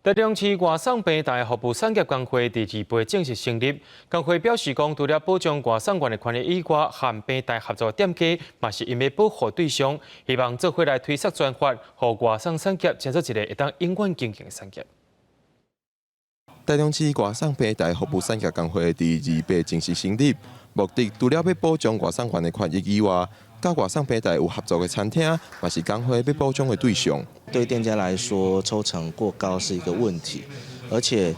台中市外送平台服務產業工會佇二八正式成立。工會表示講，除了保障外送員的權益以外，和平台合作店家嘛是𪜶欲保護對象，希望做伙來推捒專法，予外送產業成做一個會當永遠經營的產業。台中市外送平台服務產業工會佇二八正式成立，目的除了欲保障外送員的權益以外，佮外送平台有合作的餐廳，嘛是工會欲保障的對象。對店家來說，抽成過高是一個問題，而且，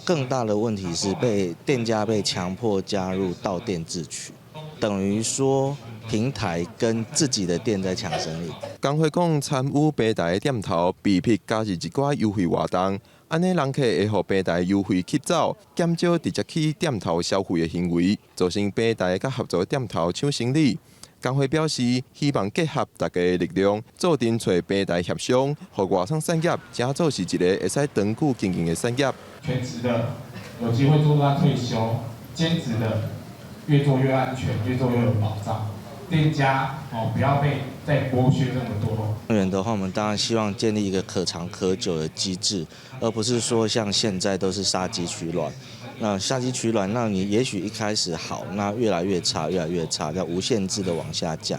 更大的問題是被店家被強迫加入到店自取，等於說平台跟自己的店在搶生意。工會講，參與平台的店頭被迫加入一寡優惠活動，按呢人客會予平台優惠吸走，減少直接去店頭消費的行為，造成平台佮合作的店頭搶生意。工會表示，希望結合大家的力量，做陣揣平台協商，予外送產業成做是一个會使長久經營的產業。全職的有機會做到退休，兼職的越做越安全，越做越有保障。店家哦，不要被再剝削這麼多。長遠的話，我們當然希望建立一個可長可久的機制，而不是說像現在都是殺雞取卵。那殺雞取卵，那你也許一開始好，那越來越差，越來越差，要無限制的往下降。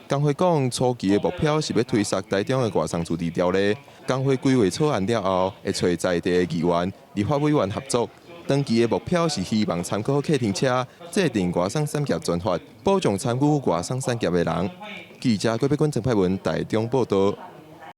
工會講，初期的目標是欲推捒台中的外送自治條例。工會規劃草案了後，會揣在地的議員、立法委員合作。長期的目標是希望參考計程車，制定外送產業專法，保障參與外送產業的人。記者郭碧君、曾派文台中報道。